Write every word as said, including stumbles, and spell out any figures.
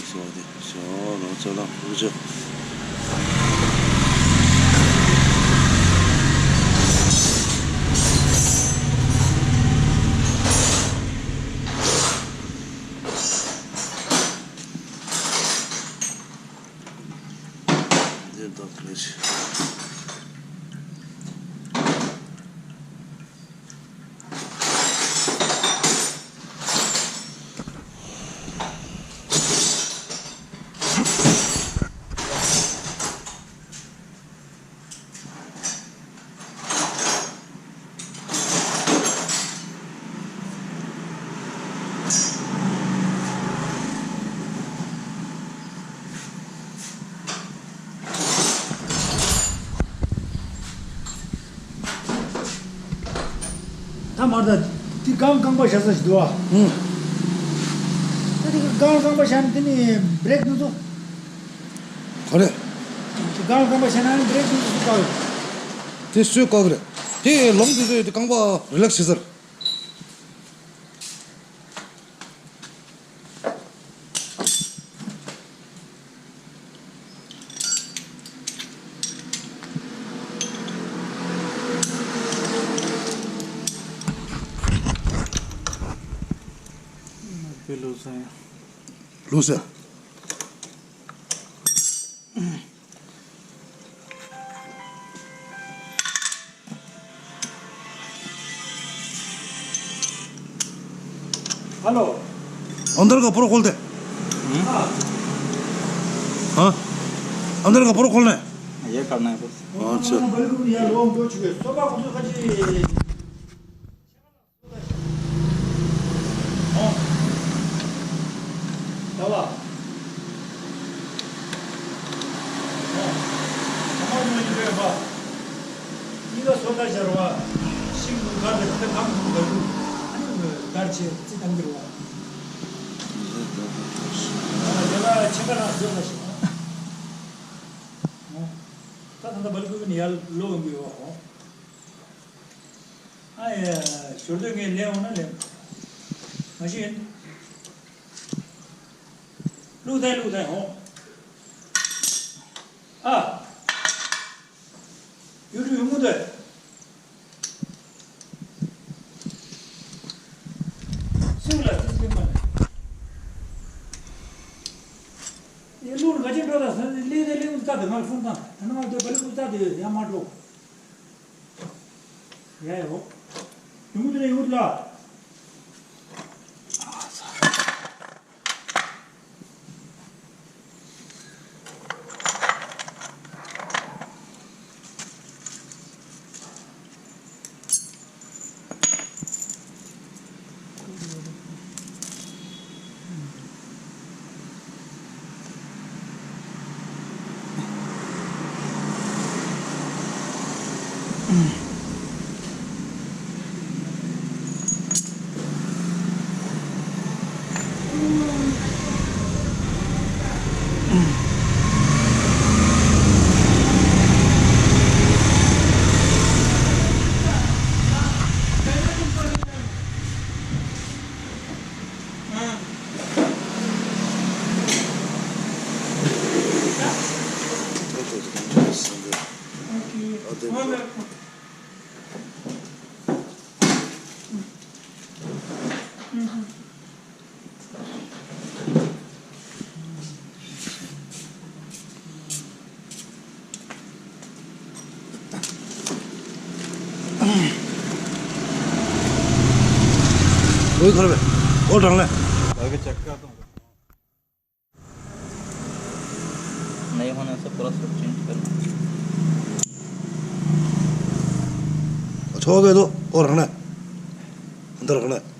སོ་དེ་ཞོ་ལོ་ཚོ་ལ་ཧུར་ཅོ། འདིར་བདག་ལས། ད་མར་ད་དེ་སྒང་རྐང་པ་བཞག་ས་ཞིག་འདུག་ཨ། ཧུམ། ད་དེ་སྒང་རྐང་པ་བཞག་ན་དེ་ནི་བྷི་རེག་འདུག་ཚོ། ག་རེ། དེ་སྒང་རྐང་པ་བཞག་ན་ནི་བྷི་རེག་འདུག་ཚོ་བཀག་ཡོད། དེ་སུས་བཀག་གི་རེད། དེ་ལོང་དུས་ཚོད་དེ་རྐང་པ་རི་ལེགས་བྱེད་ས་རེད། ལུགས་སྲོལ། हेलो। अंदर का पूरा खोल दे। हम्म? हाँ? अंदर का पूरा खोलना है। ये करना है बस। अच्छा। གཉིས་ཀ་སོ་ད་སྦྱར་བ། ཤིང་དུ་དཀར་དང་དེ་གང་དུ་དཀར་དུ། ཨ་ནི་དཀར་ཆེ་རྩི་དང་འགྱུར་བ། ཨ་ཡ་ལ་ཆེ་ཁ་ན་སོ་ད་ཤིང་། ད་ད་ད་བལ་ཀུ་ནི་ཡར་ལོ་འགྱུར་བ་ཧོ། ཨ་ཡ། ཞོར་དུ་ངས་ལེན་འོང་ན་ལེན། མ་གཞི་ཡིན། བླུག་ཐལ་བླུག་ཐལ་ཧོ། ཨ། ཡུ་ཊུབ་ཡུ་མུ་ཏོ། སུ་ལ་སུ་སུ་མ་ལ། ཡ་བླུག་ལ་ག་ཅི་འགྲོ་ད་ས་ལི་དེ་ལི་འུ་ཙ་དེ་ང་ལ་ཕུང་ཐང་ད་ནང་དེ་བ་ལི་འུ་ཙ་དེ་ཡ་མ་འགྲོ། ཡ་ཡོ། ཡུ་མུ་ཏོ་ནས་ཡུ་ལ། वही घर में। और ढंग ले। आगे चेक कर दूँ। नहीं होने से पूरा सब चेंज करना। अच्छा, हो गया तो। और रखना है। अंदर रखना है।